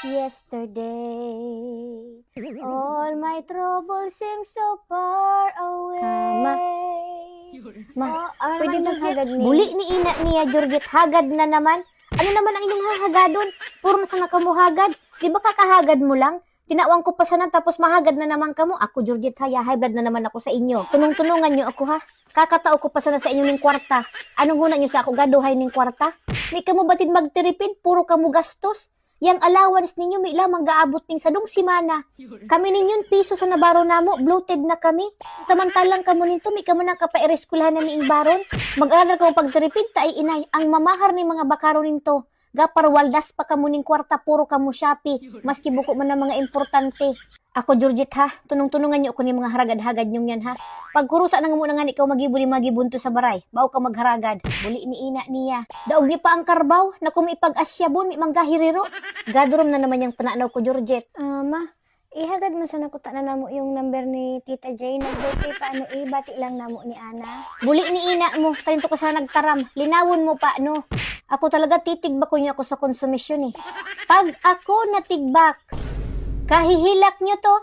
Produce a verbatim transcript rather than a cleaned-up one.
yesterday. All my troubles seem so far away. Ah, ma. Ma, Oh, ano pwede naman, bang Georgette? hagad ni... Buli ni ina niya, Georgette, hagad na naman. Ano naman ang inyong hahagadon? Puro na sana kamo hagad. Di ba kakahagad mo lang? Tinawag ko pa sana tapos mahagad na naman kamo. Ako, Georgette, ha, ya-high blood na naman ako sa inyo. Tunong-tunungan niyo ako, ha? Kakatao ko pa sana sa inyo ning kwarta. Anong guna niyo sa ako gaduhay ning kwarta? May kamo batid magtiripid, puro kamo gastos. Yang allowance ninyo, may lamang gaabot ning sadong semana. Kami ninyon, piso sa nabaro namo, bloated na kami. Samantalang kamo ninto, may kamo nang kapaireskwelahan na niing baron. Mag-aral kamo pagtiripid, ta ay inay, ang mamahar ning mga bakaro ninto. Gaparwaldas pa kamo ning kwarta, puro kamo Shopee, maski buko man ang mga importante. Ako, Georgette, ha, tunong-tunungan niyo ako ning mga haragad-hagad niyong yan, ha. Pagkurusa na nga mo na nga ikaw magibo ni magibunto sa baray, bao ka magharagad. Buli ni ina niya. Daog niyo pa ang karbaw, na kung may pag-asyabon, may manggahiriro. Gadurom na naman yung pananaw ko, Georgette. Ah, ma, ihagad mo sana kuta na namo yung number ni Tita Jay. Nag-birthday pa ano eh, bati lang namo ni Ana. Buli ni ina mo, kaninto ka sana nagtaram. Linawon mo pa, no? Ako talaga, titigbakon niyo ako sa konsumisyon eh. Pag ako natigbak, kahihilak niyo to.